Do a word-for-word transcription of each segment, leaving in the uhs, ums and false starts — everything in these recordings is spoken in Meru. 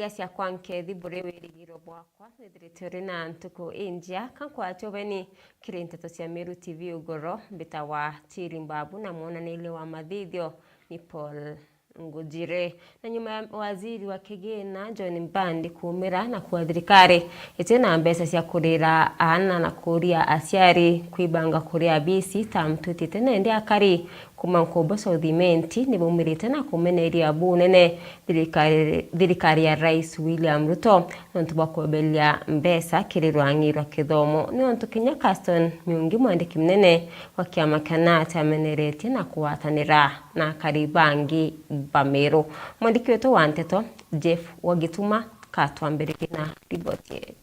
Ciakwa nkethi buri wirigiro bwakwa, withirite uri na ntuku injia, ka nkwatio beni kiri nteto cia Meru T V ugoro, mbitawa Chiri Mbabu na mwonaniria wa mathithio ni Paul Ngujire. Na nyuma ya waziri wa kigina John Mbandi kuumira na kuuga thirikari iti na mbeca cia kurira aana na kuuria aciari kwibanga kuria bisi, tamu twitite na indi akari kuuma Nkubu South Imenti ni baumirite na kumeneria bunene thirikari, thirikari ya Rais William Ruto nontu bwa kweberia mbeca kiri rwang'i rwa kithomo. Ni ontu kinya Caston Miungi, mwandiki munene wa kiama kia nat, ameneretie na kugwatanira na akari bangi ba Meru. Mwandiki wetu wa nteto Jeff Wagituma katwambiririe na riboti ii.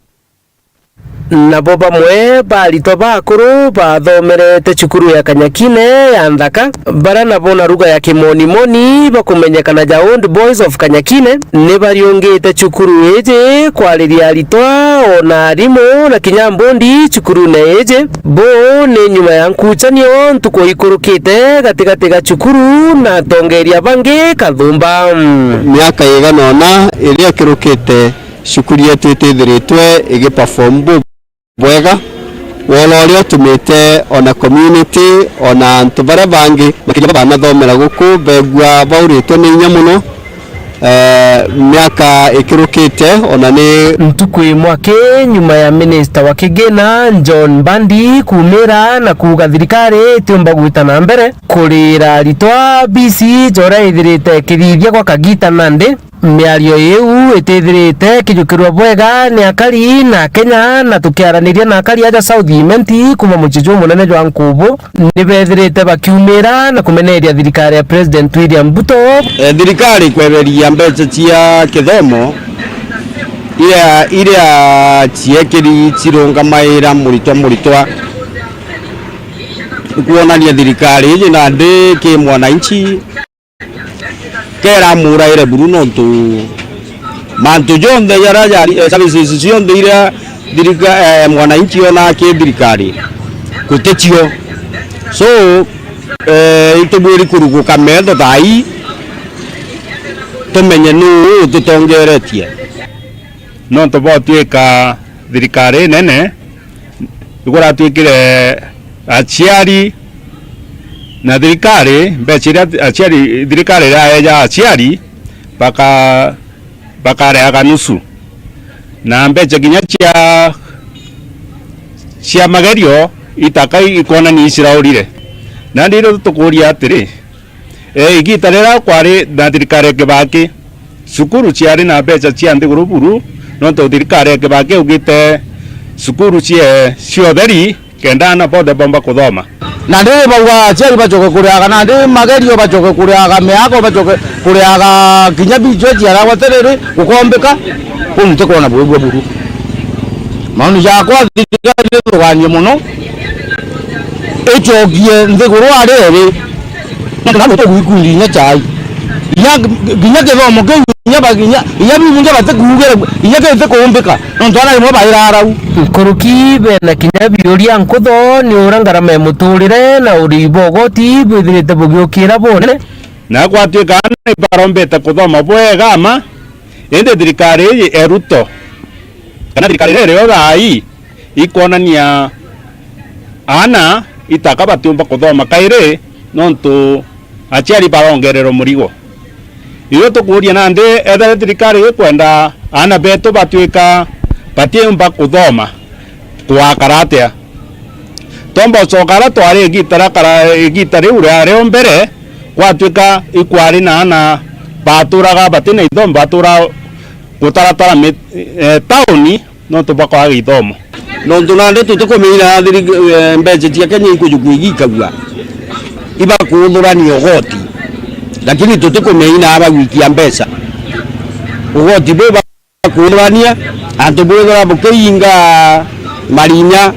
Nabo bamwe ba aritwa bakuru bathomerete cukuru ya Kanyakine ya Nthaka, bara nabo na ruga ya Kimonimoni bakumenyekana ja Old Boys of Kanyakine, ni bariungite cukuru iji kwariria aritwa, ona arimu, na kinya mbondi cukurune iji. Buu ni nyuma ya nkuchanio ntuku ikurukite gatigati ga cukuru na atongeria bangi kathumba. Miaka igana ona iria ikirukite, cukuru yetu itithiritwe igi perform bubwega, wona uria utumite ona community, ona antu baria bangi, makinya baba banathomera guku, begua bauritwe ni inya mono, eh, miaka ikirukite, ona ni ntuku imwe aki nyuma ya minista wa kigina John Mbandi kumira na kuuga thirikari itiumba gwita na mbere kurira aritwa bisi joria ithirite ikithithia gwa kagita nandi. Miario iu itithirite ikijukirwa bwega ni akari na Akenya, na tukiaraniria na akari aja South Imenti kuuma mucii jumunene jwa Nkubu, ni bethirite bakiumira na kumeneria thirikari ya President William Ruto. Eh, thirikari kweberia mbeca cia kithomo iria, iria ciekiri cirungamaira muritwa muritwa, kuonania thirikari iji nandi ki mwananchi. Kera muraire buru nontu mantu jonthe jaria jari, eh, services cionthe iria thirika-, eh, mwananchi onaa ki thirikari guticio. So, eh, itubwiri kuruguka metho thaa ii tumenye nuu ututongeretie. Nontu bwatuika thirikari nene, ikuratwikire aciari na thirikari, mbeca iria aciari, thirikari iraeja aciari, baka-, bakareaga nusu, na mbeca kinya cia, cia magerio itaka ikonania iciraurire. Nandi irio tukuria atiri, E, igita riria kwari na thirikari ya Kibaki, cukuru ciari na mbeca cia nthiguru buru, nontu thirikari ya Kibaki yaugite cukuru cie, cia utheri, kenda aana bonthe boomba kuthoma. Nandi bauga aciari bacoke kuriaga, nandi magerio bacoke kuriaga, miako bacoke kuriaga, kinya bicho ciaragwa tiriri gukombika, kuu ntikwona bwigua buru. Maoni jakwa, thirikari nithuganie mono, icokie nthiguru ari eri. Nontu nabo tugwikundi inya chai. Inya, inya kithomo kiu, inya ba-, inya, inya biu bingi batikuugire, inya kiu tikuumbika. Nontu ana rimwe baira arau. Nkuruki bena kinya biuria nkutho ni uria ngarama ya muturire na urii bwa ugoti bwithirite bugiukira bunene. Na gwatuika ana ibarombete kuthoma bwega ma, indi thirikari iji e Ruto, kana thirikari iria irio thaa ii, ikwonania aana itaka batiumba kuthoma kairi, nontu aciari barongererwa murigo. Irio tukuuria nandi, ethira thirikari ikwenda aana betu batuika batiumba kuthoma, kwakara atia? Twomba ucoka aria twari igita ria kara-, igita riu riari o mbere, gwatuika ikwari na aana baturaga batina ithomo, batura gutaratara mi-, eh, tauni, nontu bwa kwaga ithomo. Nontu nandi tutikumenya thiri-, eh, mbeca cia Kenya ikujukua igikagua, ibakuthurania ugoti, lakini tutikumenya bagwikia mbeca. Ugoti bwi bakuthurania, antu bwithira bukiinga marinya,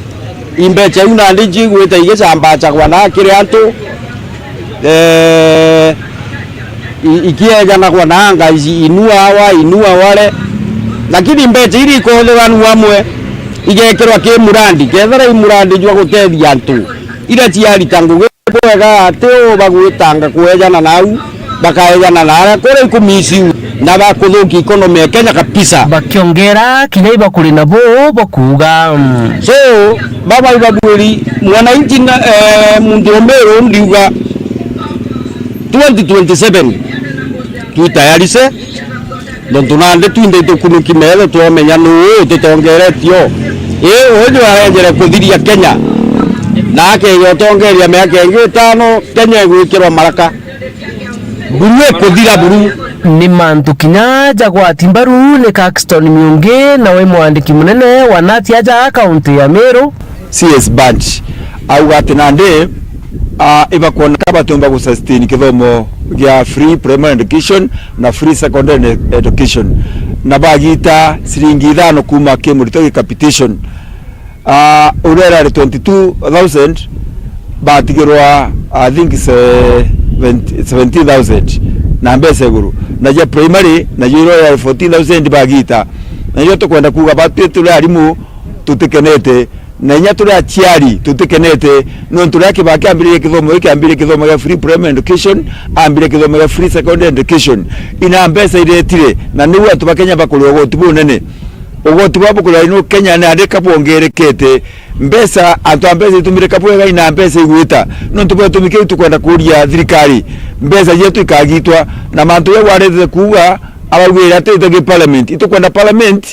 imbeca iu nandi cigwita igicambacagwa na kiri antu, eh, i-, ikiejanagwa na anga ici, inua awa, inua wale. Lakini mbeca iria ikothuranua amwe, igekirwa ki murandi, kethira i murandi jwa gutethia antu, iria ciarita ngugi bwega ati u bagwitanga kwejana nau, bakaejana na aria kuri ikumisiu. na bakuthukia economy ya Kenya kabisa. Bakiongera kinya ibakuri nabo bakuuga. So, baba ibabwiri, mwananchi na, eh, muntu wa Meru ndiuga twenty twenty-seven twitayarise, nontu nandi twinthe itukunuki metho twamenya nuu ututongeretio. Ii, uju arejere kuthiria Kenya, na akeja utongeria miaka ingi itano, Kenya igwikirwa maraka. Buru ikuthira buru. Ni mantu kinya jagwati mbaru ni Caxton Miungi, nawe mwandiki munene wa Natia ja kaunti ya Meru. C S Bunch auga ati nandi, ah, ibakwoneka batiumba gusustain kithomo gia free primary education na free secondary education, na bagita ciringi ithano kuma kimurito gi capitation. Ah, uria irari twenty-two thousand, batigirwa, I think, seventy, seventeen thousand na mbeca iguru. Na ja primary, nayo iria irari fourteen thousand bagita. Nayo tukwenda kuuga batwi turi arimu tutikenete, na inya turi aciari tutikenete, nontu riria Kibaki ambiririe kithomo giki, ambiririe kithomo gia free primary education, ambiririe kithomo gia free secondary education. Ina mbeca iretire, na niu antu ba Kenya bakuri ugoti bunene. Ugoti bwa bukuri ni Kenya ni arika bwongerekete. Mbeca, antu a mbeca itumire kabwega ina mbeca igwita. Nontu bwa gitumi kiu tukwenda kuuria thirikari, mbeca cietu ikagitwa, na mantu jau aretete kuuga, araugire ati itagi parliament. Itukwenda parliament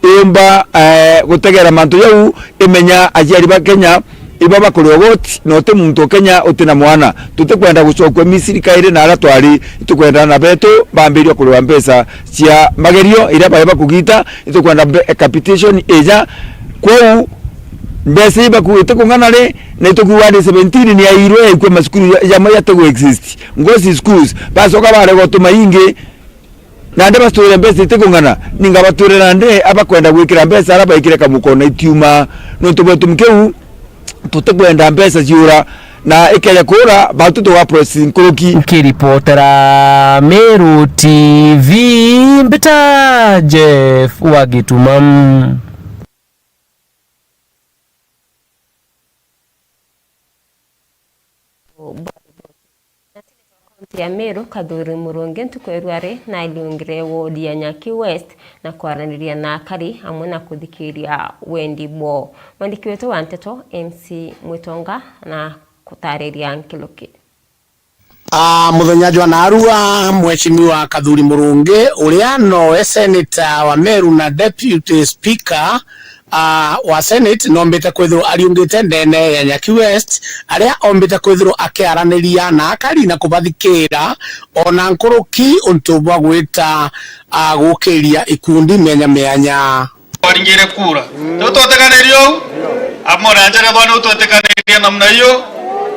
iumba, eh, gutegera mantu jau, imenya aciari ba Kenya iba bakuri ugoti, na uti muntu o Kenya uti na mwana. Tutikwenda gucokua Misiri kairi na aria twari, itukwenda ana betu bambiria kuriwa mbeca cia magerio iria bari bakugita, itukwenda mbe-, capitation ija. Kwou mbeca ibakuite kung'ana ri, na itukuuga ni seventeen ni yairwe yaikua macukuru ja-, jamwe jatigu exist. Ngosi schools, bacoka barega utuma ingi, nandi batwire mbeca itikung'ana, ninga batwire nandi abakwenda gwikira mbeca aria baikire kamuko na itiuma. Nontu bwa gitumi kiu, tutikwenda mbeca ciura, na ikeja kuura, batu tuga process nkuruki. Nkiripotera Meru T V, mbita Jeff wa Gituma. Kaunti ya Meru, Kathuri Murungi ntuku ya ruari nariungire wodi ya Nyaki West na kwaraniria na akari amwe na kuthikiria wendi bwao. Mwandiki wetu wa nteto, M C Mwitonga, na kutariria nkuruki. Ah, muthenya jwa narua, Mheshimiwa Kathuri Murungi, uria nowe senator wa Meru na deputy speaker, ah, wa Senate, nombite kwithirwa ariungite ndene ya Nyaki West, aria ombite kwithirwa akiaraniria na akari na kubathikira, ona nkuruki untu bwa gwita, ah, gukiria ikundi mianya mianya. Twaringire kura. Riu twetikanirie uu? Amwe na njara bwana, uu twetikanirie namna hiyo.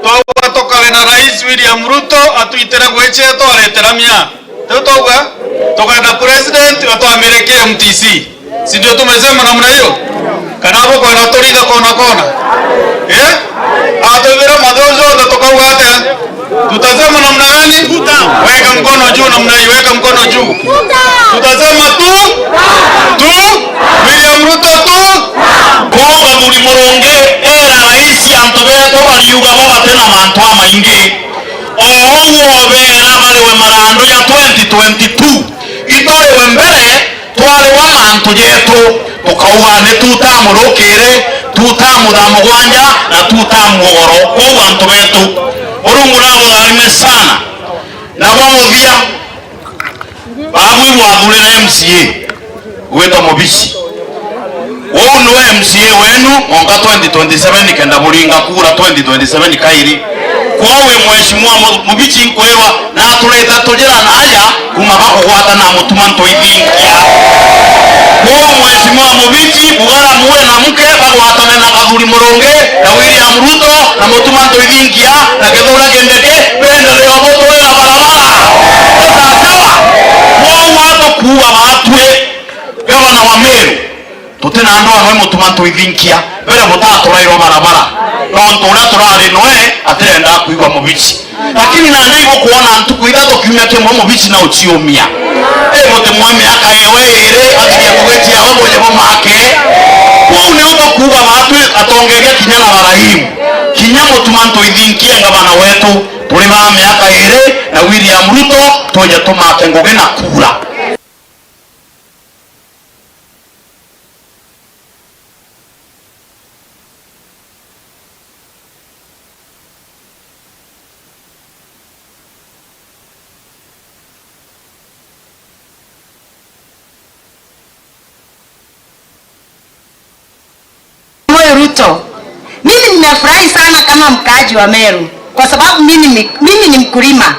Twauga tukare na Rais William Ruto, atwitire gwichia, twaretera mia. Riu twauga, tukenda president atwamire K M T C. Si ndio tumesema namna hiyo? Kana bukwenda turitha kona kona? Eh? Atwithire mathiu jonthe tukauga atia? Tutasema namna gani? Weka mkono juu namna hii, weka mkono juu. Tutasema tu, tu, William Ruto tu. Kwou Kathuri Murungi era rais antu betu bariuga bo bati na mantu amaingi. O uu obeera bariwe marandu ya twenty twenty-two. Itariwe mbere, twariwa mantu jetu, tukauga ni two term rukiri, two term thaa mugwanja, na two term ugoro. Kwou antu betu, Murungu nabutharime sana. Na bwa muthia, babu ibwathurire M C A gwitwa Mubici. Uu niwe M C A wenu, mwanka twenty twenty-seven kenda buringa kura twenty twenty-seven kairi. Kwou wi Mheshimiwa Mu-, Mubici nkwirwa, na aturite tujira na aja kuma bakugwata na Mutuma Ntuithinkia. Kwou Mheshimiwa Mubici, bugara muwe na mke, bagwatane na Kathuri Murungi, na William Ruto, na Mutuma Ntuithinkia, na Kithure Kindiki, bendelea guturira barabara. Ni sawa sawa? Kwou atukuuga batwi, gavana wa Meru, tuti na andu amwe Mutuma Ntuithinkia, mbere butaturairwa barabara. Nontu uria turari noe atirenda kwigua Mubici. Lakini nandi ibukwona ntuku ithatu kiumia kimwe Mubici na uciumia. Ii buti mwe miaka iyo iiri, athiria ngugi ciawe buje bumake. Kwou niu tukuuga batwi atongeria kinya na baraimu. Kinya Mutuma Ntuithinkia ngavana wetu, turi ba miaka iiri na William Ruto, tuje tumake ngugi na kura. Ruto. Mimi nimefurahi sana kama mkaaji wa Meru, kwa sababu mimi ni, mimi ni mkulima.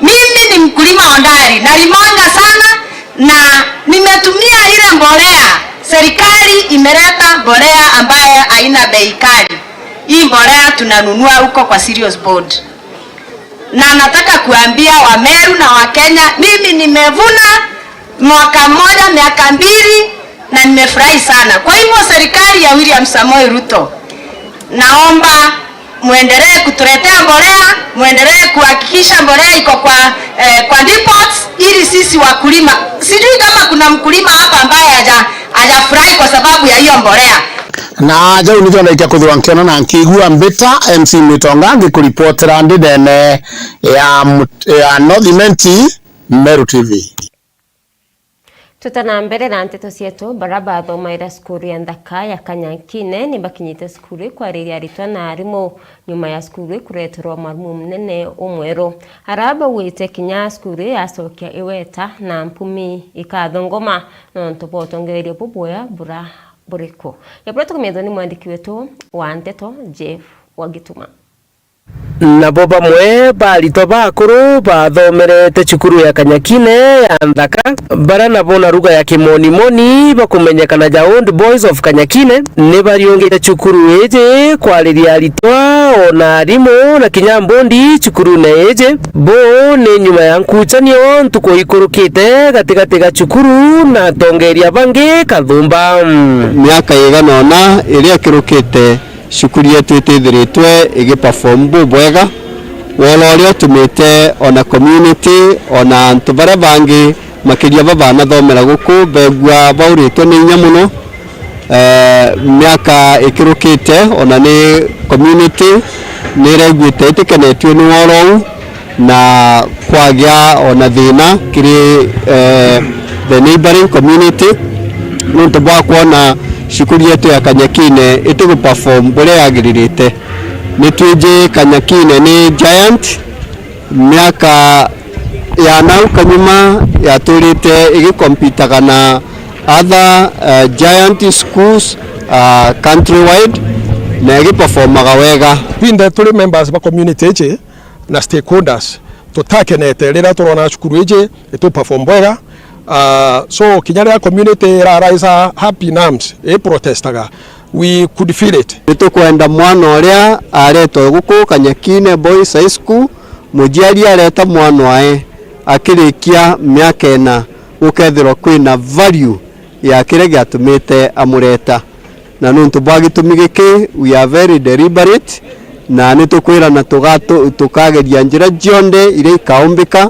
Mimi ni mkulima hodari, nalimanga sana na nimetumia ile mbolea. Serikali imeleta mbolea ambayo haina bei kali. Hii mbolea tunanunua huko kwa cereals board. Na nataka kuambia Wameru na Wakenya, mimi nimevuna mwaka mmoja, miaka mbili, na nimefurahi sana. Kwa hivyo serikali ya William Samoei Ruto, naomba muendelee kutuletea mbolea, muendelee kuhakikisha mbolea iko kwa, eh, kwa depots, ili sisi wakulima. Sijui kama kuna mkulima hapa ambaye haja-, hajafurahi kwa sababu ya hiyo mbolea. Na jau nijo ndaikia kwithirwa nkiona na nkigua mbita. M C Mwitonga ngikuripotera ndi ndene ya mut-, ya North Imenti, Meru T V. Tuta na mbere na nteto cietu, bara bathomaira cukuru ya nthaka ya Kanyakine ni bakinyite cukuru kwariria aritwa na arimu nyuma ya cukuru kureterwa mwarimu munene umweru. Ara bauite kinya cukuru yacokia iweta na mpumi ikathongoma nontu bwa utongereria bubwea bura buriku. Yabura tukumithwa ni mwandiki wetu wa nteto, Jeff Wagituma. Nabo bamwe ba aritwa bakuru bathomerete cukuru ya Kanyakine ya nthaka, bara nabo na ruga ya Kimonimoni bakumenyekana ja Old Boys of Kanyakine, ni bariungite cukuru iji kwariria aritwa, ona arimu, na kinya mbondi cukurune iji. Buu ni nyuma ya nkuchanio ntuku ikurukite gatigati ga cukuru na atongeria bangi kathumba. Miaka igana ona iria ikirukite, cukuru yetu itithiritwe igi perform bubwega, wora uria utumite ona community, ona antu baria bangi makiria babanathomera guku, begua bauritwe ni inya mono. Eh, miaka ikirukite, ona ni community ni iraiguite itikenetue ni wora uu, na kwagia ona thina kiri, eh, the neighboring community, nontu bwa kwona cukuru yetu ya Kanyakine itigu perform buria yagiririte. Ni twiji Kanyakine ni giant, miaka ya nau kanyuma yaturite igikompitaga na other, eh, giant schools, ah, countrywide, na igiperformaga wega. Binde turi members ba community iji, na stakeholders, tutakenete riria turona cukuru iji itu perform bwega. Ah, so kinya riria community ira raise up in arms, i protestaga, we could feel it. Nitukwenda mwana uria aretwe guku Kanyakine Boys High School, muciari areta mwana wae akirikia miaka ina, gukethirwa kwina value ya kiria giatumite amureta. Na nontu bwa gitumi giki, we are very deliberate, na nitukwirana tugatu-, tukageria njira cionthe iria ikaumbika,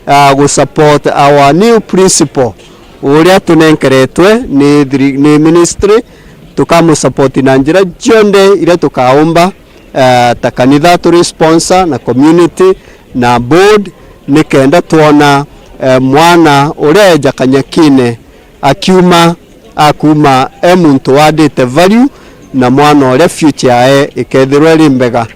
ah, gu support our new principal uria tunenkeretwe ni thiri-, ni ministry. Tukamu support na njira cionthe iria tukaumba, eh, ta kanitha turi sponsor na community na board, nikenda twona, eh, mwana uria eja Kanyakine akiuma, akuma e muntu wandite value, na mwana uria future yae ikethirwa iri mbega.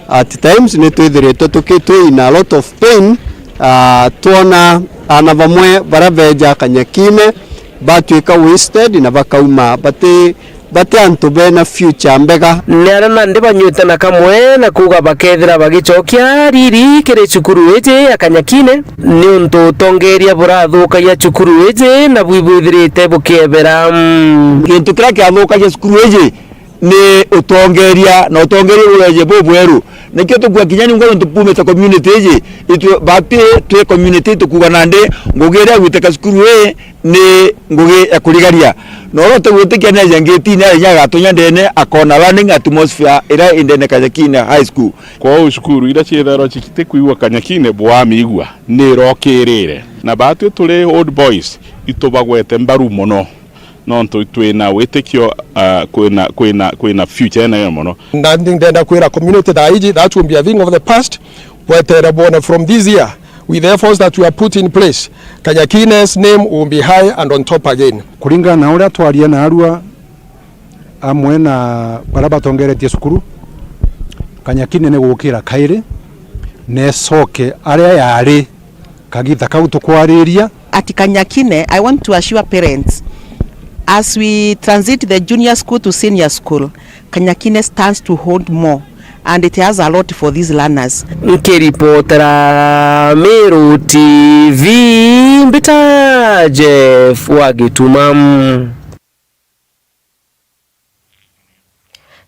At times nitwithiritwe tuki-, twi in a lot of pain, ah, twona aana bamwe baria beja Kanyakine batwika wasted na bakauma bati bati antu bena future mbega. Ni aria nandi banyuite na kamwe na kuuga bakethira bagicokia riri kiri cukuru iji ya Kanyakine, niuntu utongeria burathukagia cukuru iji na bwibwithirite bukiebera. Mm. Gintu kiria kiathukagia cukuru iji ni utongeria, na utongeria bureje bubweru. Nikio tukuga kinya niunga niuntu bumite community iji, itwe bati twi community tukuga nandi ngugi iria igwiteka cukuru ii ni ngugi ya kurigaria. Na uria utigwitikia neeja ngetine, ari inya agatonya ndene, akona learning atmosphere iria i ndene Kanyakine High School. Kwou cukuru iria ciithairwa citikwigua Kanyakine bwamigua, ni irokirire. Na batwi turi Old Boys, itubagwete mbaru mono, nontu twina witikio, ah, kwina, kwina, kwina future inene mono. Na ndenda kwira community thaa iji, that will be a thing of the past. Bwetere bwone from this year, with the efforts that we have put in place, Kanyakine's name will be high and on top again. Kuringana na uria twaria na arua amwe na baria batongeretie cukuru, Kanyakine ni gukira kairi na icoke aria yari kagita kau tukwariria. At Kanyakine, I want to assure parents, as we transit the junior school to senior school, Nyakine stands to hold more and it has a lot for these learners. Nkiripotera Meru T V, mbita Jeff wa Gituma.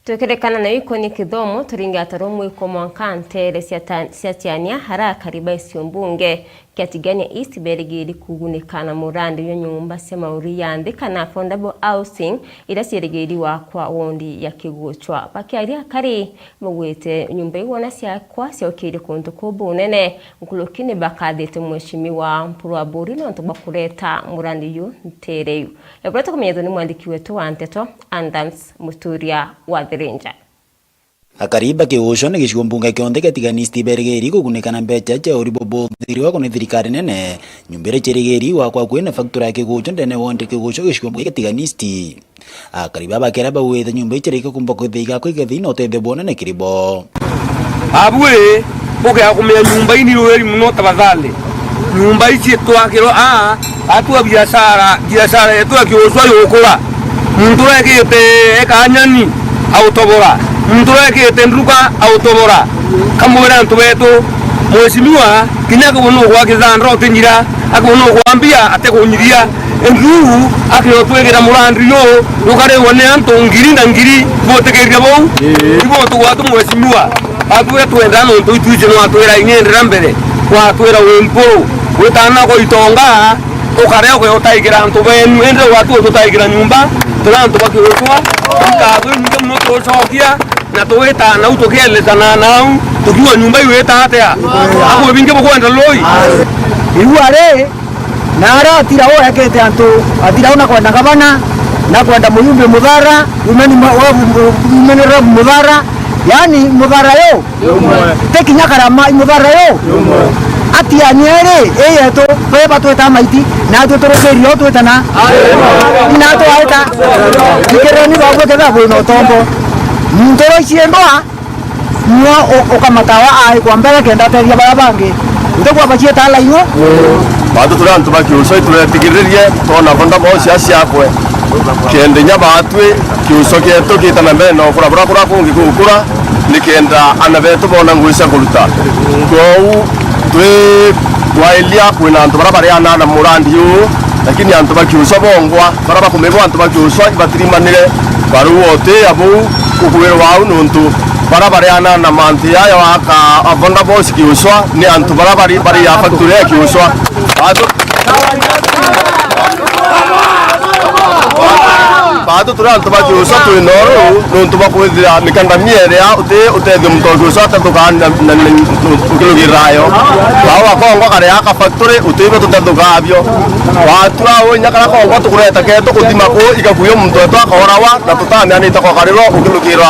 Twikirikana na ikonie kithomo, turinge atarwo mwiko mwanka nteere cia ta-, cia Tiania, arakari ba icio mbunge kia Tigania East berigiri kugunika na murandi jwa nyumba cia mauri ya nthi kana affordable housing iria ciirigiri gwakwa wondi ya Kiguchwa. Bakiaria akari, baugite nyumba iu wona ciakwa ciaukirie kuntu kuu bunene, nkuruki ni bakathite Mheshimiwa Mpuru Aburi nontu bwa kureta murandi ju nteere iu. Riboti tukumenyethua ni mwandiki wetu wa nteto, Adams Muturia wa Thirinja. Akari ba Kiguchwa na gicigo mbunge kionthe kia Tigania East berigiri kugunika na mbeca cia uri bubuthirwa kuni thirikari nene. Nyumba iria cirigiri gwakwa kwina factory ya Kiguchwa ndene wondi Kiguchwa gicigo mbunge kia Tigania East. Akari baba bakiaria baugite nyumba iu ciriki kumba kwithira igakwa igethi na utethio bunene kiri bo. Abui, ukea kumenya nyumba ii ni rwiri muno tafadhali. Nyumba ici twakirwa aa, atua biashara, biashara yetu ya Kiguchwa yukura. Muntu urekite ekanyani autobora, muntu urekite nduka autobora. Kamwira antu betu, Mheshimiwa, kinya akauga nugwakitha ndoro utinyira, akauga nugwambia atikunyithia. Indi riu akio twigira murandi uyu jukarigwa ni antu ngiri na ngiri butikiria bau. Ii. Ibo tugwatu Mheshimiwa, atwire twenda nontu itwiji no atwira inyendera mbere, watwira wi mpuru, witana kwa itonga, ukare uge utaigira antu benu, indi gwatu tutaigira nyumba, turi antu ba Kiguchwa, nkatho inyingi muno tucokia. Na tugwita nau tukielezana nau, tukiuga nyumba iu ita atia? Abu bingi bukwenda lui? Riu ari, na ara atira u ekete antu, atira u na kwenda gavana, na kwenda muyumbe Muthara, women ma-, wa-, women rep Muthara, yani Muthara yu, ti kinya karama i Muthara yu. Atiania ri, i yetu, beba twita maiti, na atwi turukirio twitana. Na twaita, thikireni babu ketha bwina utombo. Muntu ro ici ndwa, nio u-, ukamatawa ai kwa mbere kenda atethia baria bangi. Utegwa bacieta ala iwe. Bantu turi antu ba Kiguchwa ituretigiririe, twona bonda bo cia ciakwe. Kende nya batwi, Kiguchwa kietu gita na mbere na ukura bura kura kungi gukura, ni kenda ana betu bona ngugi cia kuruta. Kwou twi twailia kwina antu baria bariana na murandi uu, lakini antu ba Kiguchwa bongwa, baria bakumigwa antu ba Kiguchwa ibatirimanire, bariu uti abuu ukwirwa au nontu baria bariana na mantu yaya waka abonda bosi Kiguchwa ni antu baria bari, bari ya factory ya Kiguchwa. Batu Baatu turi antu ba Kiguchwa twi noru nontu bwa kwithira mikanda mieri ya uti utethio muntu wa Kiguchwa atethukaa na, na, na, ukirugirira yo. Bau bakongwa kare aka factory uti ibio tutethukaa bio. Baatu au inya kara kongwa tukureta ketu kuthima kuu igakuio muntu wetu akaorawa na tutamianite kwa karirwa ukirugirira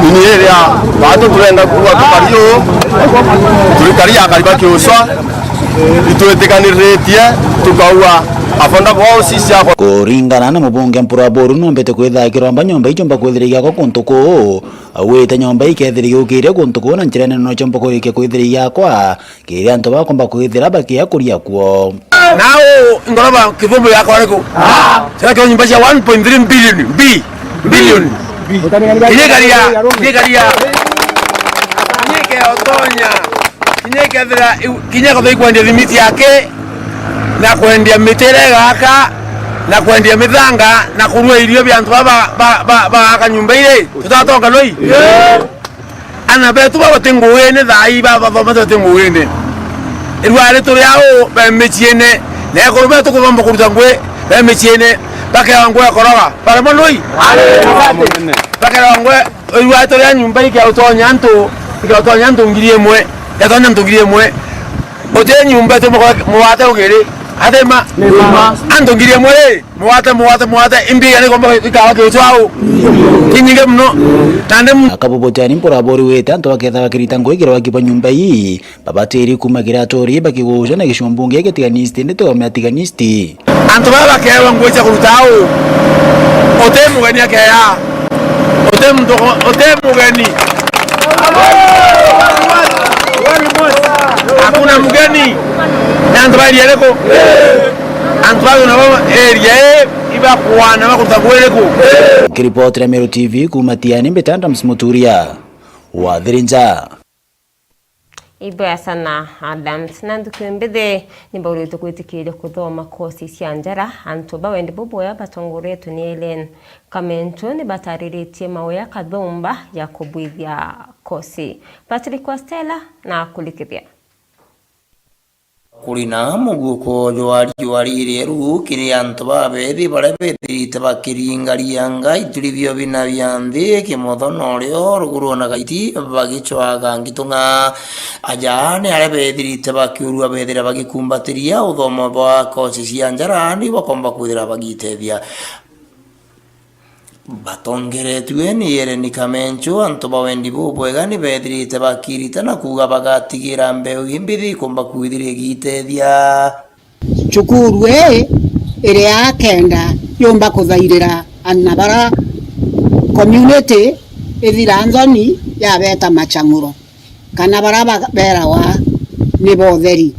nini iria. Baatu turenda kuuga tukari uu, turikari akari ba Kiguchwa. Itwitikaniritie, tukauga, abonda boo sisi akwa. Kuringana na mubunge Mpuru Aburi, nombete kwithira kiromba nyomba icio mba kwithira igiakwa kuntu kuu. Augite nyomba ikethira igiukiria kuntu kuu na njira nene nocio mba kuikia kwithira igiakwa, kiri antu bakomba kwithira bakia kuria kuo. Nau ngoraba kithumbu yakwa riku? Sira kio nyomba cia one point three billion, bi-, billion. Kinyikaria, kinyikaria. Kinyike otonya. Kinya ikethira iu, kinya ikethira ikwendia thimiti yake, na kwendia miti iria igaka, na kwendia mithanga, na kurua irio bia antu baba ba, ba, ba, bagaka nyumba iri, tutatonga noi? Ana betu baba ti nguine thaa ii, baba bathomete bati nguine. Irwari turi au be miciine, na ekuru betu kuthomba kuruta ngui be miciine, bakewa ngui ekoroga, baremwa noi? Bakewa ngui Irwari turia nyumba ikia utonya antu, ikia utonya antu ngiri imwe, ikia utonya antu ngiri imwe. Uti nyumba tu mugwate ugiri, athima. Antu ngiri imwe ri, mugwate, mugwate, mugwate, imbi igana ikomba ikawa Kiguchwa au. Kinyingi muno. Nandi mu- Akabu buteni Mpuru Aburi wite antu baketha bakirita ngui kiri waki bwa nyumba ii. Babatiri kuuma kiri aturi ba Kiguchwa na gicigo mbunge gia Tigania East, ndi tugamia Tigania East. Antu baba bakeewa ngui cia kuruta au, uti mugeni akeya, uti muntu, uti mugeni. Hakuna mugeni. Ni antu ba iria riku? Antu bau nabo area ii ibakwana bakuruta bwiriku? Nkiripotera Meru T V kuuma Tiani, mbita Adams Muturia wa Thirinja. Ibwea sana Adams. Na nthuki mbithi ni bauritwe gwitikiria kuthoma kosi cia njara. Antu ba wendi bubwea batongoretwe ni Ellen Kamentu ni batariritie mawea kathumba ya kubwithia kosi. Patrick Wastela na kurikithia. Kuri na muguuko jwa riua ririeru kiri antu babethi baria bethirite bakiringarianga ituri bio bina bia nthi, kimotho norio ruguru na gaiti bagicwaga ngitung'a. Aja ni aria bethirite bakiurua bethira bagikumbatiria uthomo bwa kosi cia njara, ni bakomba kwithira bagitethia. Batongeretue ni Ellen Kamentu, antu ba wendi bubwega ni bethirite bakirita na kuuga bagatigira mbeu imbithi ikumba kwithiria igitethia. Cukuru ii iri ya kenda yumba kuthairira ana bara community ithira nthoni yabeta machang'uro, kana bara ba-, berawa ni botheri.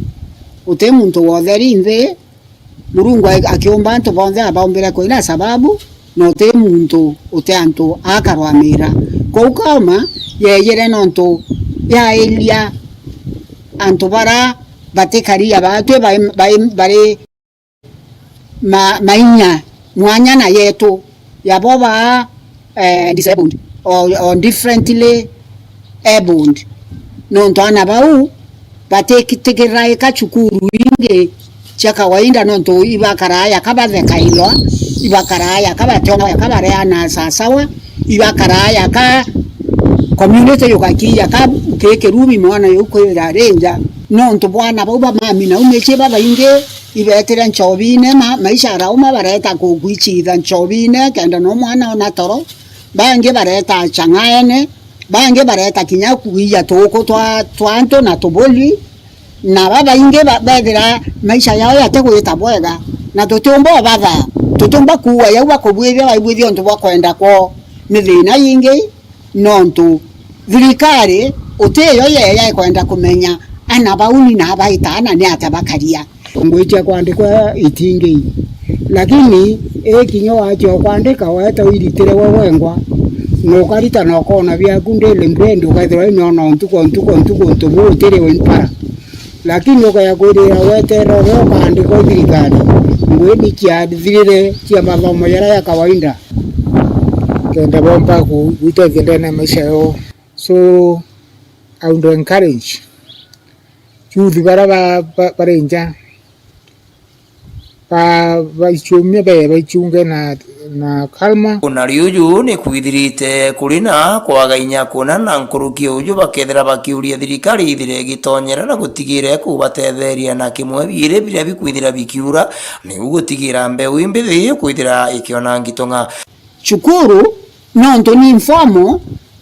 Uti muntu wa utheri nthi Murungu a-, akiumba antu bonthe, abaumbire kwina sababu, na uti muntu uti antu akarwamira. Kou kauma yeeyire nontu yairia antu bara batikari abatwi bai-, bai-, bari ma-, mainya mwanya na yetu, yabo baa, eh, disabled or, or differently abled. Nontu ana bau batikitikiraika cukuru ingi cia kawaida, nontu ibakaraa yaka bathekailwa, ibakaraa yaka bationa yaka bareana sasawa, ibakaraa yaka community yugaki yaka kikirumi mwana yu kwithira rinja. Nontu bwana bau bamamina umicii babaingi ibetire nchobine, ma-, maisha arauma bareta kugwichitha nchobine kenda no mwana ona toro. Bangi bareta chang'aene, bangi bareta kinya kuiya tuuku twa, twa antu na tubuli, na babaingi ba-, bethira maisha yao yatigwita bwega, na tutiumba ubatha, tutiumba kuua yau bakubwithia baibwithia untu bwa kwenda kwoo. Ni thina yingi, nontu thirikari utiyo yeya ikwenda kumenya ana bau ni na baitaana ni atia bakaria. Ngui cia kwandikwa itingii, lakini i kinya waachia kwandika, weeta wiritire we wengwa, na ukarita na ukoona biaku daily bread, ukethirwa inona ntuku o ntuku o ntuku untu buu utiri wimpara. Lakini ukeya kwirira weterere uria ukaandikwa i thirikari, ngui ni ciathirire cia mathomo jaria ja kawaida, kenda bomba ku-, gwitethia ndene ya maisha yao. So, I would encourage youth bara ba-, ba-, bari nja, ba-, baichumie, be-, baichunge na, na kalma. Unari uju ni kwithirite kuri na kwaga inya kuna na nkuruki uju bakethira bakiuria thirikari ithire igitonyera na gutigira ikubatetheria na kimwe biiri biria bikwithira bikiura, niu gutigira mbeu imbithi kwithira ikiona ngitung'a. Cukuru nontu ni informal,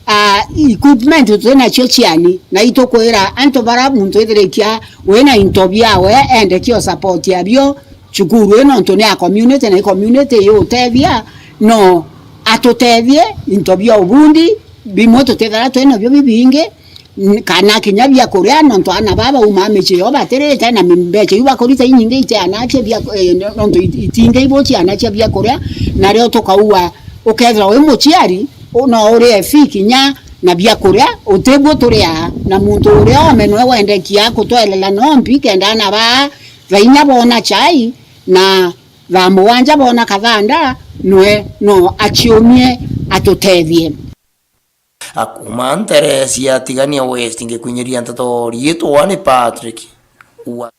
ah, equipment tuti nacio ciani, na itukwira antu bara muntu ithirikia wina into biawe ende kio support abio, cukuru ino nontu ni ya community, na i community iutethia, no atutethie into bia ubundi, bimwe tutithira twinabio bibingi, n-, kana kinya bia kuria, nontu aana baa baumaa micii yao batirite, na mi-, mbeca iu bakurita inyingi itianacia bia, eh, nontu it-, itingi ibu cianacia bia kuria, na rio tukaua, ukethirwa wi muciari, u-, no urie fee kinya na bia kuria, utiguo turiaa, na muntu uria ome nwe wendekia kutwelela no mpi kenda aana baa thaa inya boona chai, na thaa mugwanja boona kathanda, nwe no aciumie atutethie. Akuma ntere cia Tigania West, ngikwinyiria nteto riitwa ni Patrick wa.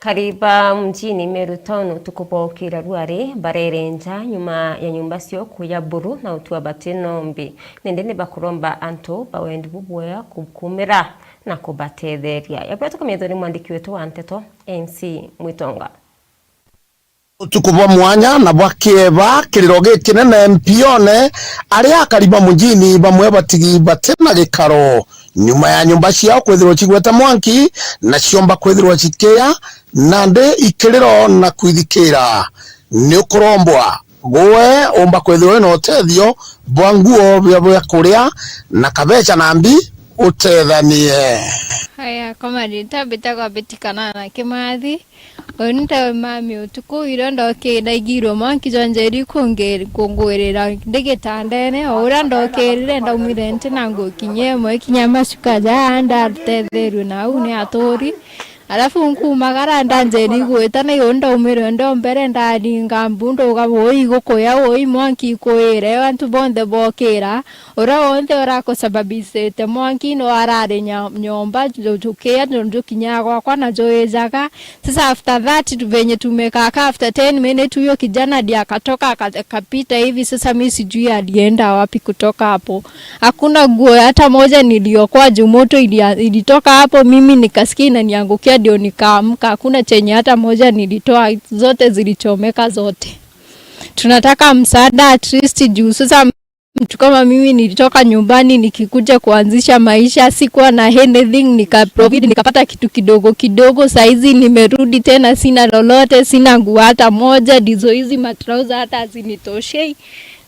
Akari ba mjini Meru Town utuku bwa ukira ruari barerenja nyuma ya nyumba ciao kuya buru na utua bati nombi. Nindi ni bakuromba antu ba wendi bubwea kukumira na kubatetheria. Yabwetwa kumethwa ni mwandiki wetu wa nteto, M C Mwitonga. Utuku bwa mwanya na bwa kieba, kiriro gikinene mpione, aria akari ba mujini bamwe batigi bati na gikaro, nyuma ya nyumba ciao kwithirwa cigwete mwanki na ciomba kwithirwa cikiya, nandi ikiriro na kwithikira. Ni ukurombwa gwe umba kwithirwa wina utethio bwa nguo, bia, bia kuria na kabeca nambi utethanie. Haya, kwa marita mbitagwa Betty Kanana Kimathi. Uni ntawe mami, utuku irio ndokire ndaigirwe mwanki jwa njeri kungi-, kungwirira ndi gitandene, o uria ndokirire ndaumire nti na nguo kinya imwe, kinya macuka jaa ndatetherue nau ni aturi. Alafu nkumagara ndanjeri gwita na iu ndaumire ndio mbere ndaringa mbu ndauga woi gukuya woi mwanki ikuire antu bonthe bokira. Uria wonthe urakusababisite mwanki no arari nya-, nyomba, nju-, njukia, nju-, njukinyaga gwakwa na juijaga. Sasa after that, tu-, venye tumekaa ka after ten minutes, huyo kijana ndiye akatoka, aka-, akapita hivi. Sasa mi sijui alienda wapi kutoka hapo. Hakuna nguo hata moja niliokoa juu moto ilia-, ilitoka hapo, mimi nikasikia inaniangukia ndio nikaamka. Hakuna chenye hata moja nilitoa, zote zilichomeka zote. Tunataka msaada at least juu sasa mtu kama mimi nilitoka nyumbani nikikuja kuanzisha maisha, sikuwa na anything, nika provide, nikapata kitu kidogo kidogo. Saizi nimerudi tena, sina lolote, sina nguo hata moja, ndizo hizi matrauza hata hazinitoshei,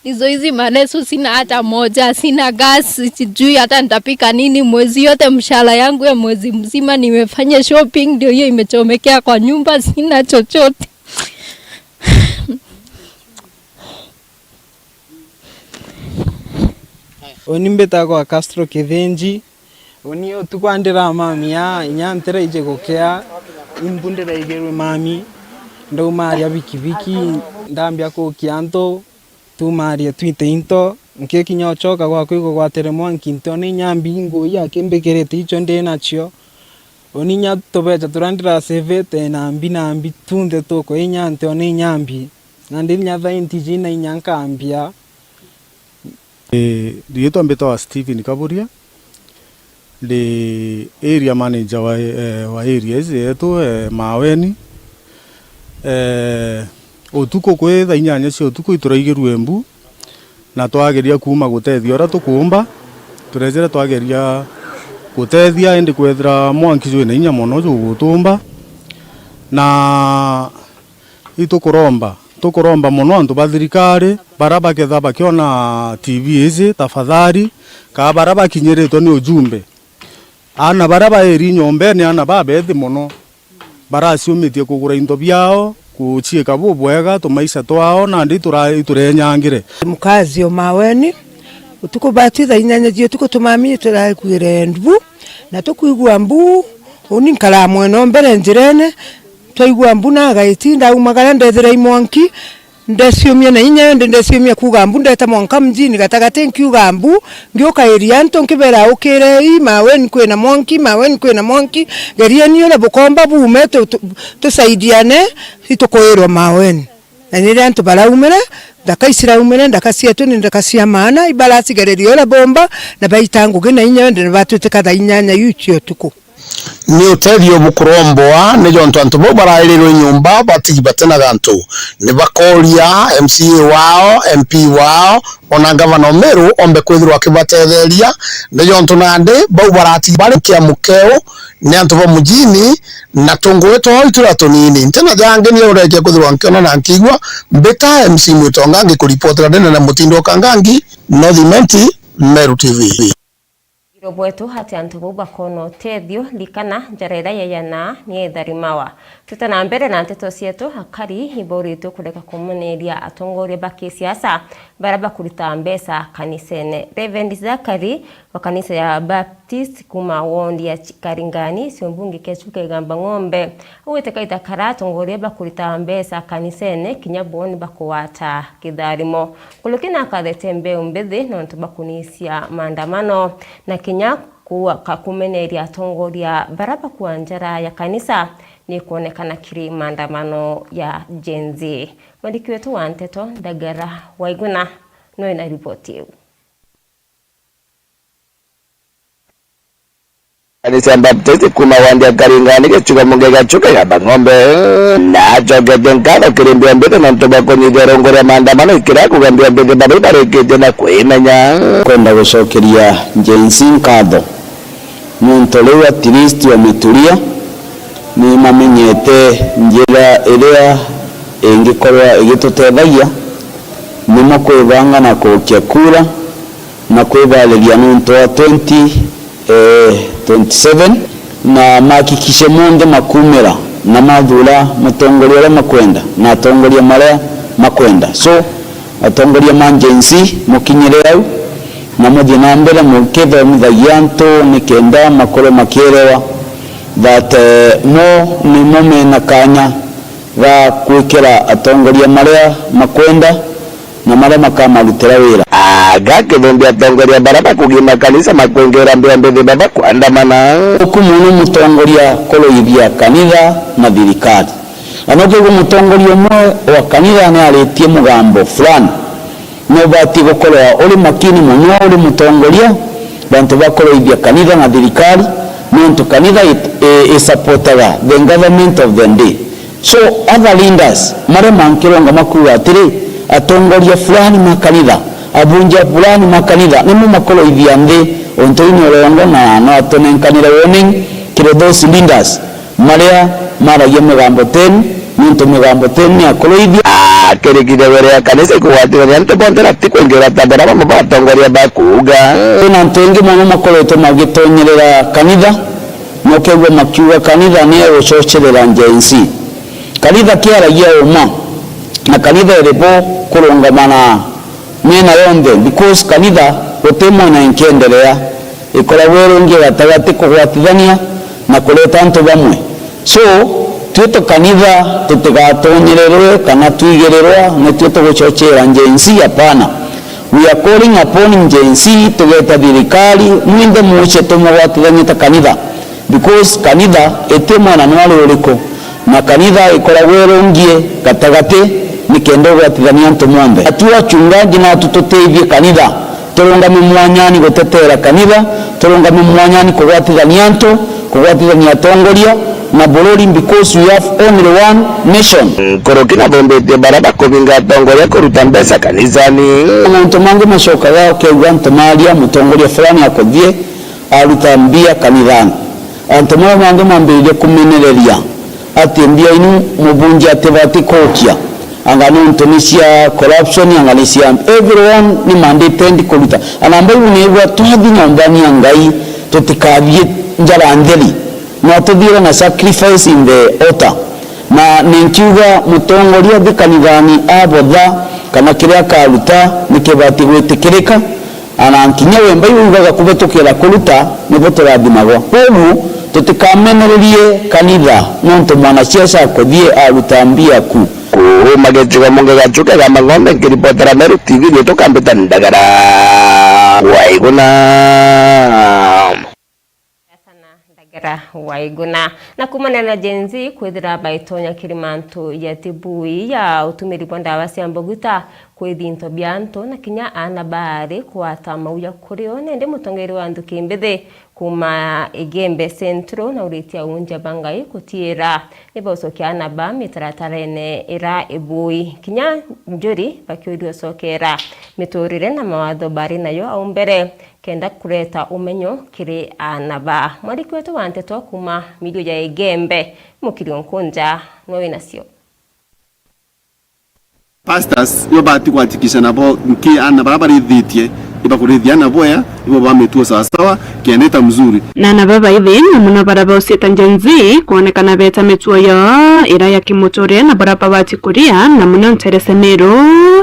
ndizo hizi maleso sina hata moja, sina gas, sijui hata nitapika nini. Mwezi yote mshahara yangu ya mwezi mzima nimefanya shopping, ndio hiyo imechomekea kwa nyumba, sina chochote. Uni mbitagwa Castro Kithinji. Uni utuku andira mami ya inya ntiraiji gukea, imbu ndiraigirwe mami, ndaumaria bikibiki, ndambia kukia antu, tumaria twite into, nkikinya uchoka gwa kwigwa gwatire mwanki ntione inyambi, ngui akimbikirite icho ndi nacio. Uni inya tubecha turia ndirasivite na mbi na mbi tunthe tukwe inya ntione inyambi. Nandi inya thaa ii ntiji na inya nkambia. Ii, riitwa mbitagwa Stephen Kaburia, ndi area manager wa, eh, wa area ici yetu, eh, Maweni. Eh, utuku kwi thaa inyanya cia utuku ituraigirue mbu, na twageria kuuma gutethia uria tukuumba, turejere twageria gutethia, indi kwethira mwanki jwina inya mono jugutumba, na itukuromba, tukuromba mono antu ba thirikari, bara baketha bakiona T V ici, tafadhali, kaa bara bakinyiritwe ni ujumbe. Aana bara bairi nyombene, aana babethi mono, baraciumitie kugura into biao, guciika bubwega, tumaisha twao, nandi itura-, iturenyangire. Mukazi o Maweni, utuku batu thaa inyanya cia utuku tumami turakuire ndubu, na tukwigua mbu, uni nkaraa mwena o mbere njirene, twaigua mbu na agaiti, ndaumagara ndethira i mwanki, ndeciumia na inya yonthe, ndeciumia kuuga mbu, ndeta mwanka mjini gatagati nkiuga mbu, ngiukairia antu nkibera, "Ukirei, Maweni kwina mwanki, Maweni kwina mwanki, gerieni uria bukomba buume tu-, tu-, tusaidiane, itukuirwa Maweni." Na riria antu baraumire, nthaka iciraumire, nthaka cietu ni nthaka cia maana, ibaracigereria uria bomba, na baita ngugi na inya yonthe, na batwitika thaa inyanya iu cia utuku. Ni utethio bukuromboa, ni jontu antu bau barairirwe nyomba batiji bati na gantu. Ni bakoria M C A wao, M P wao, ona ngavana o Meru ombe kwithirwa akibatetheria, ni jontu nandi bau barati bari kia mukeo ni antu ba mujini, na tungugi twao ituria tunini. Ntina jangi ni urekia kwithirwa nkiona na nkiigua, mbita M C Mwitonga ngikuripotera ndene na Mutindo Kangangi, North Imenti, Meru T V. Iro bwetu ati antu bau bakona utethio, rikana njara iria yeyana ni etharimawa. Tuta na mbere na nteto cietu, akari ibauritwe kureka kumuneria atongoria ba kisiasa baria bakuruta mbeca kanisene. Reverend Zachary wa kanisa ya Baptist kuma wondi ya Chi-, Karingani, cio mbunge kia Chuka Igamba Ng'ombe, augite kaita karia atongoria bakuruta mbeca kanisene, kinya bo ni bakugwata kitharimo. Nkuruki na akathete mbeu mbithi nontu bwa kunisia maandamano na kinya kuwa-, ka-, kumeneria atongoria bara bakua njara ya kanisa ni kuonekana kiri maandamano ya Gen Z. Mwandiki wetu wa nteto Ndagara Waiguna no ina riboti iu. Kanisa Baptist kuma wondi ya Karingani gichuka munge gia Chuka Igamba Ng'ombe. Na achokete nkatho kiri mbio mbithi nontu bwa kunyithia rungu ria maandamano ikira kuga mbio mbithi baria ibarikitie na kwimenya. Kwenda gucokeria Gen Z nkatho nontu riu at least ometuria ni mamenyete njira iria ingikorwa igitutethagia, nimo kwibanga na kuukia kura, na kwibariria nontu wa twenty, eh, twenty-seven, na mahakikishe monthe makumira Na mathuura mutongoria uria makwenda na atongoria maria makwenda. So, atongoria ma Gen Z, mukinyire au na muthie na mbere mukithomithagia antu nikenda makorwe makierewa that, eh, mo nimo mena kanya ga gwikira atongoria maria makwenda na maria makamarutira wira. Aga Kithumbi, atongoria baria bakugima kanisa makwingira mbio mbithi baba kwandamana. Uku muno mutongoria kuruithia kanitha na thirikari. Ana ukaigua mutongoria umwe wa kanitha ni aritie mugambo fulani, ni ubati gukorwa uri makini muno uri mutongoria, bantu bakuruithia kanitha na thirikari, nontu kanitha it-, i-, isapotaga the government of the day. So, other leaders maria mankirunga makuuga atiri, atongoria fulani ma kanitha, abunge fulani ma kanitha, nimo makuruithia nthi untu uu ni urongo, na no atunenkanire warning kiri those leaders maria maragia migambo tenu, nontu migambo tenu ni ya kuruithia. Akirikithia wira ya kanisa ikugwatithania antu bonthe na ti kwingira ta baria bamwe ba atongoria bakuuga. Kwina antu aingi mono makoretwe magitonyerera kanitha, na ukaigua makiuga kanitha ni egucocerera Gen Z. Kanitha kiaragia uma, na kanitha iri bo kurungama na miena yonthe, because kanitha guti mwena inkienderea, ikoragwo irungi gatagati kugwatithania na kureta antu bamwe. So, tui tukanitha tutigatonyererwe kana twigirirwa nitui tugucoceera Gen Z, hapana. We are calling upon Gen Z, tugeta thirikari, mwinthe mucie tumugwatithanie ta kanitha, because kanitha iti mwena nwari uriku, na kanitha ikoragwo irungie gatagati nikenda ugwatithania antu monthe. Atu achungaji natu tutethie kanitha, turungame mwanyani gutetera kanitha, turungame mwanyani kugwatithania antu, kugwatithania atongoria na bururi, because we have only one nation. Nkuruki na bumbitie baria bakubinga atongoria kuruta mbeca kanisani. Mauntu mangi macokaga ukeigua antu maria mutongoria fulani akuthie aruta mbia kanithani. Antu mau bangi mambiririe kumenereria ati mbia inu mubunge atibati kuukia, anga nontu ni cia corruption, anga ni cia, everyone ni mandated kuruta. Ana Bible niigua twathi nyombani ya Ngai tutikathie njara ntheri, no tuthiire na sacrifice in the altar. Na ninkiuga mutongoria athi kanithani abotha kana kiria akaruta nikibati gwitikirika, ana nkinya we mbai ugaga kubitukira kuruta nibo turathimagwa. Kwogu tutikamenererie kanitha nontu mwanasiasa akuthie aruta mbia ku. Kuuma gicigo mungi gacuke ga Mang'ombe, nkiripotera Meru T V, riitwa Kambita Ndagara wa Iguna. Sana Ndagara wa Iguna. Na kuumania na Gen Z kwithira baitonya kiri mantu jatibui ja utumiri bwa ndawa cia mboguta, kwithia into bia antu, na kinya aana baari kwata mauja kuri o, nindi mutongeria wa nthuki mbithi kuuma Igembe Central na uritia unja ba Ngai kutiira ni baucokia aana ba mitaratarene ira ibui. Kinya njuri bakiuria ucokera miturire na mawatho bari nayo au mbere, kenda kureta umenyo kiri aana ba. Mwandiki wetu wa nteto kuuma mirio ya Igembe, Mukiri Nkunja, nwe winacio. Pastors ibo bati kuhakikisha nabo nki aana baria barithitie, ibakurithia aana bwea, ibo bamitua sawasawa, kenda ita mzuri. Na aana babaithi na muno baria bauciita Gen Z kwonekana beta mituo yoo ira ya kimuturire na baria babati kuria, na muno ntere cia Meru,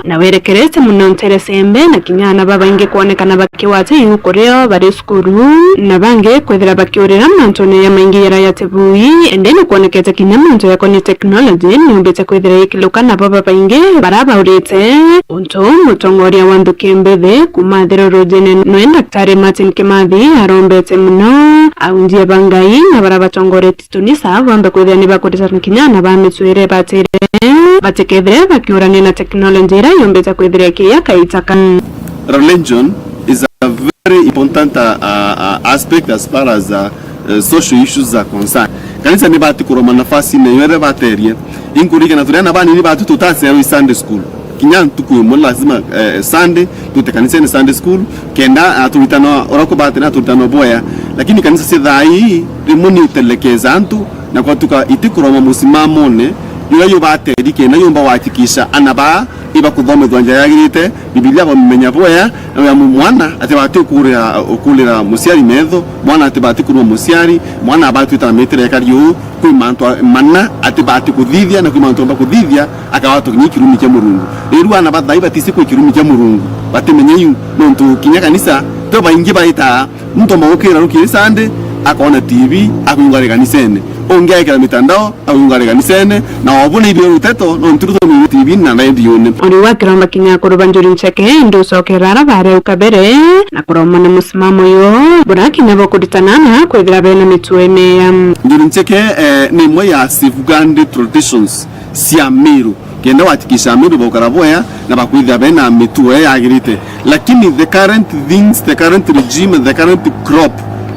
na werekerete muno ntere cia Igembe, na kinya aana babaingi kwonekana bakiwata iu kurio bari cukuru, na bangi kwithira bakiurira mantune ya maingi yara ya tibui, indi ni kwonekete kinya mantu yakoni technology ni yumbite kwithira ikiluka, nabo babaingi bara baurite. Untu mutongoria wa nthuki mbithi kuuma Thero Rujine nwe Daktari Martin Kimathi arombete muno aunjia ba Ngai na bara batongoretie tunisa bonthe kwithira ni bakurita kinya na ba mitwire batire, batikethire bakiurania na teknoloji iria yumbite kwithira ikiya kaita ka. Religion is a very important, uh, uh, uh, aspect as far as, uh, uh, social issues are concerned. Kanisa ni bati kuroma nafasi ine yore baterie. Inkurigana turia na bani ni batu tutacerwa i Sunday school. Kinya ntuku imwe lazima, eh, Sunday, tute kanisene Sunday school, kenda, ah, turitano, ora kubatira na turitano bwea. Lakini kanisa cia thaa ii, rimwe ni itelekeza antu, na kwatuka itikuroma musimamone, Niyo yubateri kenda yumba gwakikisha ana baa ibakuthomethua njira yagirite, Bibilia bamumenya bwea, na ya mu-, mwana atibati ukurira, ukurira muciari metho, mwana atibati kuruma muciari, mwana abati gwita na mitire ekari uu, kwi mantu a-, mana atibati kuthithia, na kwi mantu omba kuthithia, akawatwa kinya kirumi kia Murungu. Riu ana ba thaa ii batisi kwi kirumi kia Murungu, batimenya iu, nontu kinya kanisa, tio baingi baitaa, muntu omba gukira rukiri Sunday, akoona T V, akwingwa ari kanisene. Ungi aikira mitandao, akwingwa ari kanisene, na obu ni ibio ruteto, nontu rutumire T V na redione. Uri wa kiromba kinya kuruba njuri ncheke, indi ucokera ara bari au kabere, na kuromana musimamo uyu, burakinya bo kuritana na kwithira bena mitue mea. Njuri ncheke, eh, ni imwe ya safeguarded traditions cia Meru. Kenda gwakikisha Amiru baukara bwea na bakwithira bena mitugo iria yagirite. Lakini the current things, the current regime, the current crop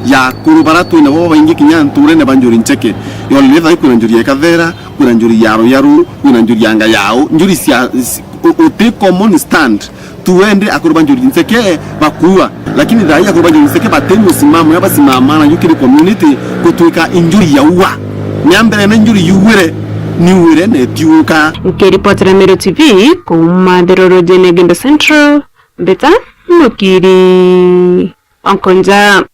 ya akuru bara twina bo babaingi kinya nturene ba njuri ncheke. Yonere thaa ii kwina njuri ya Ikathera, kwina njuri ya Ruyaru, kwina njuri ya Ngayau, njuri cia, ci-, u-, uti common stand. Tuende akuru ba njuri ncheke bakuua, lakini thaa ii akuru ba njuri ncheke bati musimamo ya basimama na yu kiri community gutwika injuri yaua. Ni ambere na injuri yuwire, niwire na itiuka. Nkiripotera Meru T V kuuma Thiruru Jene Gendo Central, Mbita Mukiri Onkonja.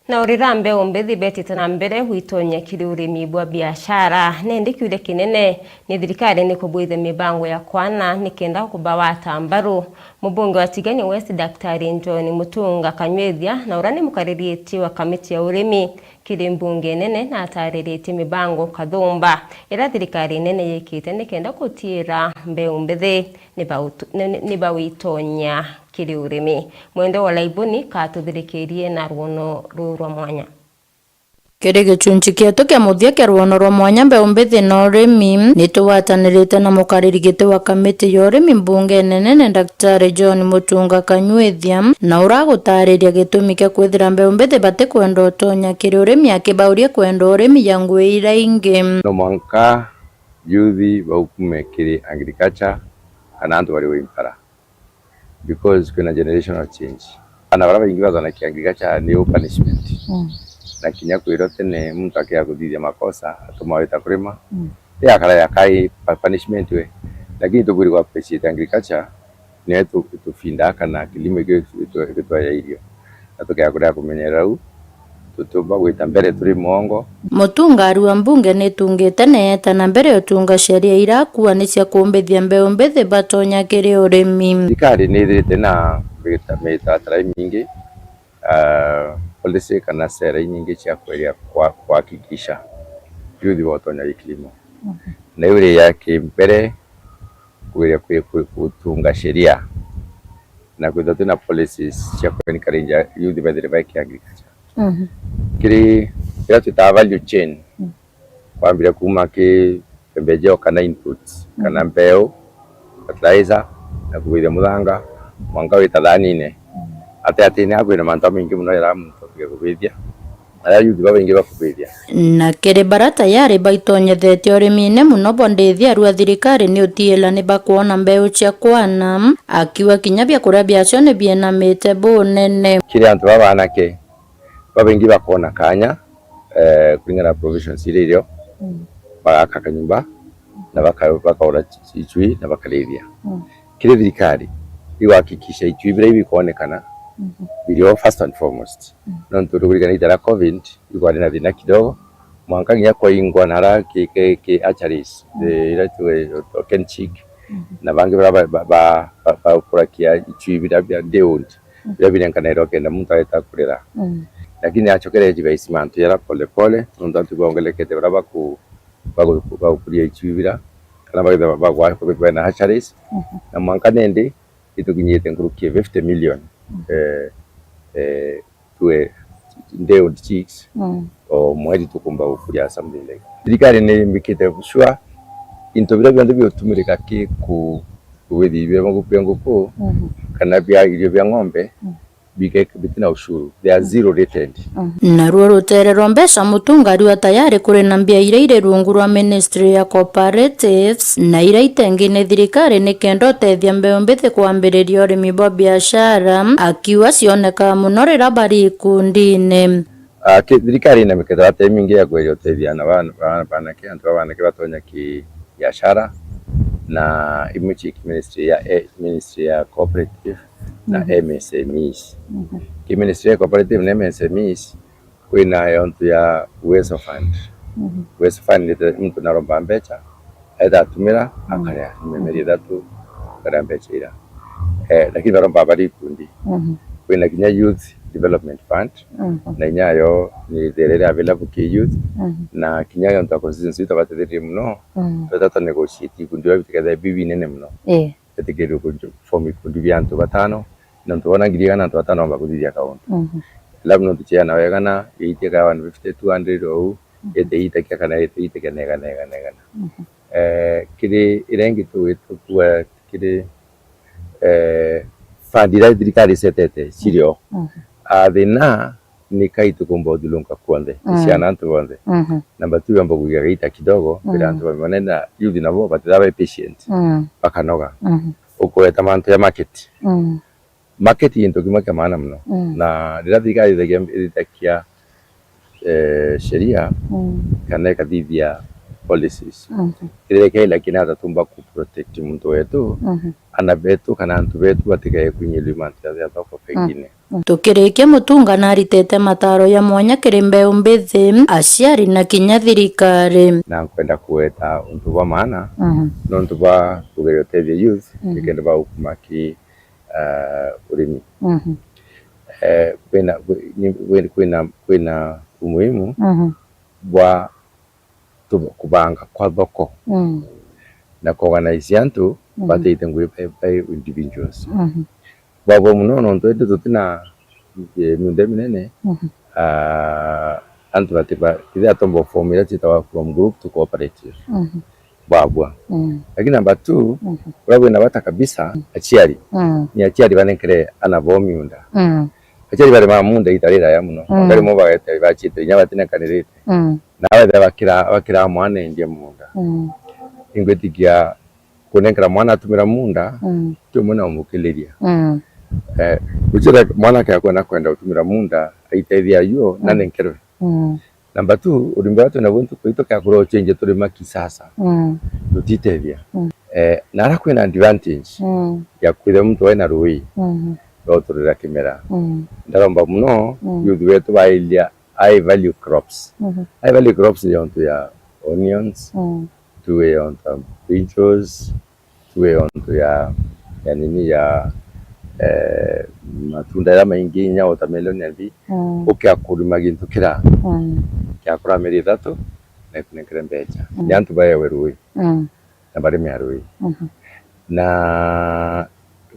Na urira mbeu mbithi betite na mbere gwitonya kiri urimi bwa biashara, na indi kiuria kinene ni thirikari ni kubwithia mibango ya kwana nikenda kubawata mbaru. Mubunge wa Tigania West, Daktari John Mutunga Kanywithia, na uria ni mukaririti wa kamiti ya urimi kiri mbunge nene, na atariritie mibango kathumba iria thirikari nene yikite nikenda gutiira mbeu mbithi ni bautu-, ni, ni, ni bawitonya kiri urimi. Mwende wa Laibuni katuthirikirie na rwono ruu rwa mwanya. Kiri gichunchi kietu kia muthia kia rwono rwa mwanya mbeu mbithi na urimi, ni tugwatanirite na mukariri giti wa kamiti ya urimi mbunge nene, Daktari John Mutunga Kanywithia, na uragutariria gitumi kia kwithira mbeu mbithi batikwenda utonya kiri urimi, akibauria kwenda urimi ya ngui iria ingi. No mwanka youth baukume kiri agriculture kana antu bari wimpara, because kwina generational change. Ana bara baingi bathanakia agriculture ni u punishment. Mm. Na kinya kwirwa tene muntu akiaga kuthithia makosa, atuma wita kurima, mm, yakara yakai pa-, punishment we. Lakini tubwiri ku appreciate agriculture, niyo itu-, itufindaa kana kilimo ikio itu-, itwaya irio. Na tukea kuria kumenyerera u, tutiumba gwita mbere turi mwongo. Mutunga arua mbunge ni itungite na yeeta na mbere utunga sheria irakua ni cia kumbithia mbeu mbithi batonya kiri urimi. Thirikari ni ithirite na mita-, mitaratara imingi, ah, policy kana sera inyingi cia kweria kwa-, kuhakikisha youth botonya i kilimo. Mhm. Na iu ri ya kimbere kugeria kwi-, kwi-, gutunga sheria na kwithirwa twina policies cia ku encourage youth bethire baiki agriculture. Mhm. Kiri kiria twitaga value chain, mm, kwambire kuma ki pembejeo kana inputs, kana, mm, mbeu, fertilizer, na kuthithia muthanga, mwanka wita thanine. Mm. Ati atine akwina mantu jamaingi mono jara muntu atige kuthithia. Aria youth babaingi bakubithia. Na kiri bara tayari baitonyethetie urimine mono bwa ndithi arua thirikari ni utiila ni bakwona mbeu cia kwana, akiuga kinya biakuria biacio ni bienamite bunene. Kiri antu baba anake, babaingi bakona kanya, eh, kuringana na provisions iria irio, mm, bagaka kanyumba, na baka-, bakaura ichui na bakarithia. Mm. Kiri thirikari, igwakikisha ichui biria ibikoonekana, mhm, birio first and foremost. Mm. Nontu tukuririkana ita ria covid, ikwari na thina kidogo, mwanka nginya kwaingwa na ara ki, ki, ki hatcheries, mm, the, ira tuwe, eh, ken chick, mhm, na bangi bara ba, ba, ba, ba, bakurakia ichui biria bia day old, mm, biria binenkanairwa kenda muntu aeta kurera. Mm. Lakini achokere jibaisi mantu jara pole pole, nontu antu bongelekete bara baku-, bagu-, bagukuria ichui bira, kana bagitha bagwa-, bagwena hatcheries, mhm, na mwanka nendi itukinyite nkuruki ya fifty million, mm, eh, eh, tue day old chicks, mm, o mweri tukumba gukuria something like. Thirikari ni imbikite sure into biria bionthe biotumirika ki ku-, kugwithia bia nguku, bia nguku, mhm, kana bia irio bia ng'ombe, mm, bige-, bitina ushuru. They are zero rated. Mhm. Naruo rutere rwa mbeca mutunga rua tayari kuri na mbia iria iri rungu rwa Ministry ya Cooperatives na iria itengi ni thirikari nikenda utethia mbeu mbithi kwambiriria urimi bwa biashara, akiuga cionekaa mono riria bari ikundine. Ah, ki-, thirikari ina mikatarata imingi ya kweja utethia na bana, bana, banake, antu ba banake batonya ki biashara, na imwe ci ki ministry ya, eh, ministry ya cooperative na M S M Es. Ki ministry ya cooperative na M S M Es, kwina yontu ya Uwezo Fund. Uwezo Fund ni te-, muntu naromba mbecha, aita atumira, akaria, ni mieri ithatu, akaria mbecha ira. Eh, lakini baromba bari ikundi. Kwina kinya Youth Development Fund, na inya yo ni thirire available ki youth, na kinya yo nta constituency itabatethiririe muno, twetata negotiate ikundi biria bitikethire bibi nene muno. Eh. Bitikethirwe ku form ikundi bia antu batano, na antu bona ngiri igana antu batano bamba kuthithia kaundu. Alafu no tuchiana wegana, iitia ka one fifty, two hundred ou, ite itakia kana ite itakia negana, negana, negana. Eh, kiri iria ingi tugwita kiri, eh, fund iria thirikari isetete cirio. Ah, thina ni kai tukumba uthilunka kuonthe, ciana antu bonthe. Namba two yomba kugia gaita kidogo, mbere antu bamwe na youth nabo batithabe patient, bakanoga. Ukweta mantu ya market. Market ni gintu kimwe kia maana muno. Na riria thirikari ithagia, ithakia, eh, sheria, kana ikathithia policies, kiriria kiaila kina tatumba ku protect muntu wetu, ana betu kana antu betu batikae kwinyilwa mantu ya, ya thoko pengine. Tukirikia, Mutunga naritite mataro ya mwanya kiri mbeu mbithi, aciari na kinya thirikari. Na nkwenda kuweta untu bwa maana, nontu bwa kugeria utethia youth, nikenda baukuma ki, ah, urimi. Eh, kwina, kwi-, ni, kwi-, kwina, kwina umuhimu bwa tu-, kubanga kwa thoko na kuorganize antu bateite ngugi by, by individuals. Bwabwa muno nontu indi tutina, eh, miunda minene, ah, antu batiba, ithe atomba form iria ciitagwa from group to cooperative. Bwabwa. Lakini number two, uria wina bata kabisa, aciari. Ni aciari banenkere ana bao miunda. Aciari barimaa munda ita riraya muno. Ngari mo bagete bachite, inya batinenkanirite. Na wethira bakira, bakira mwana endie munda. Ingwitikia kunenkera mwana atumira munda, ti umwe na umukiliria. Eh, guchira mwana akea kwenda kwenda utumira munda, aitethia ayuo, na nenkerwe. Number two, urimi buria twina buo ntuku ii tukea kuria uchenjia turima kisasa. Tutitethia. Eh, na aria kwina advantage ya kwithira muntu wina rui rwa uturira kimera. Ndaromba muno, youth betu bailia high value crops. High value crops ni yontu ya onions, tuwe yontu ya brinjals, tuwe yontu ya, ya nini ya, eh, matunda jaria maingi, inya watermelon and the, ukea kurima gintu kira, kia kura mieri ithatu, na ikunenkere mbecha. Ni antu baewe rui, na barime rui. Na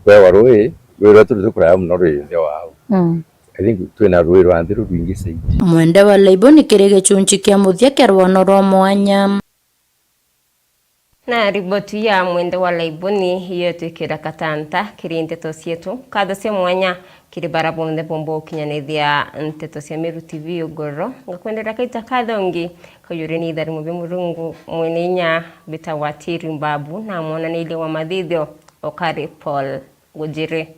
kwewa rui, rui ruria turi tukuraya muno rui nthi wao. I think twina rui rwa nthi rurwingi zaidi. Mwende wa Laiboni kiri gichunchi kia muthia kia rwano rwa mwanya. Na riboti ya Mwende wa Laiboni iyo itwikira katanta kiri nteto cietu. Nkatho cia mwanya kiri bara bonthe bomba gukinyanithia nteto cia Meru T V ugoro. Ngakwendera kaita kathongi, kaiyuri ni itharimo bia Murungu mwene inya bitagwa Tiri Mbabu, na mwonaniria wa mathithio ukari Paul Ngujiri.